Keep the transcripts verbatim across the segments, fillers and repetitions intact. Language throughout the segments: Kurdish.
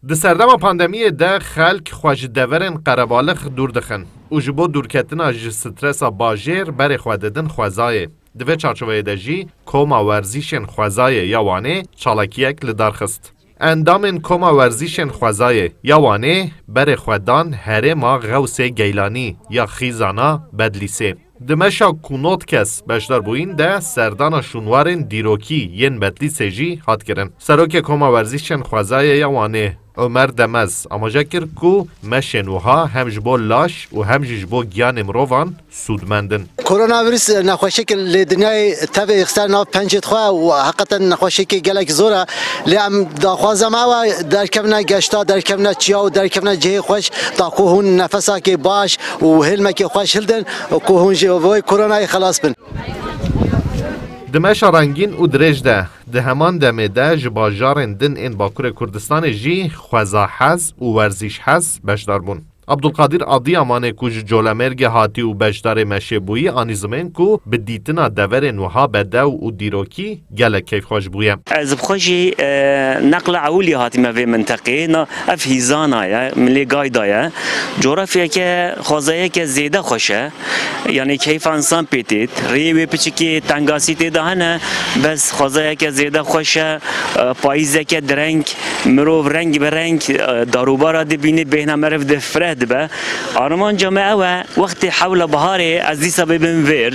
Di serdema pandemiyê de xelk xwe ji deverên qerebalix dûr dixin û ji bo dûrketina ji stresa bajêr berê xwe didin xwezayê. Di vê çarçoveyê de jî Koma Werzîşên Xwezayê ya Wanê çalakiyek li dar xist. Endamên Koma Werzîşên Xwezayê ya Wanê berê xwe dan herêma Xewsê Geylanî ya Xîzana Bedlîsê. Di meşa ku nod kes beşdar bûyîn de serdana şûnwarên dîrokî yên Bedlîsê jî hat kirin. Serokê Koma Werzîşên Xwezayê ya Wanê Omer Demez amaje kir ku meşên wiha hem ji bo laş û hem jî ji bo giyanê mirovan sûdmend in. Koronavîrus nexweşiyek li dinyayê tevê xiste nav pencê xwe û heqeten nexweşiyekê gelek zor e. Lê em daxwaza me ew e, derkevine geşta, derkevine çiya û derkevine cihê xweş, ta ku hûn nefesakê baş û hêlmekê xweş hildin, ku hûn ji vê koronayê xelas bin. Di meşa rengîn û dirêj de, di heman demê de ji bajarên din ên Bakurê Kurdistanê jî xwezahez û werzîşhez beşdar bûn. Abdulkadir Adiyamanê ku ji Colemêrgê hatî û beşdarê meşê bûyî, anî zimên ku bi dîtina deverên wiha bedew û dîrokî gelek keyfxweş bûye. Ez bi xwe jî, e, neqla ewilî hatime vê minteqê. Na, ev hîzana ye, min lê gay daye. Coğrafyeke, xwezayeke zêde xweş e. Yanî keyfa insan pê têt. Rêyê wê piçikê tengasî tê de hene, bes xwezayeke zêde xweş e. E, payîzeke direng, mirov reng bi reng, e, darûbara dibîne, bêhna meriv di fireh dibe. Armanca me ew e, wextê hewla biharê ez dîsa bibim vêr.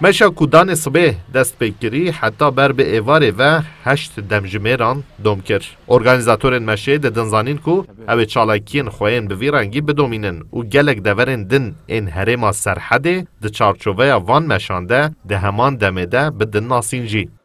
Meşa ku danê sibê dest pê kirî, heta ber bi êvarê ve heşt demjimêran dom kir. Organîzatorên meşê didin zanîn ku ew ê çalakiyên xwe yên bi vî rengî bidomînin û gelek deverên din ên herêma Serhedê di çarçoveya van meşan de di heman demê de bidin nasîn jî.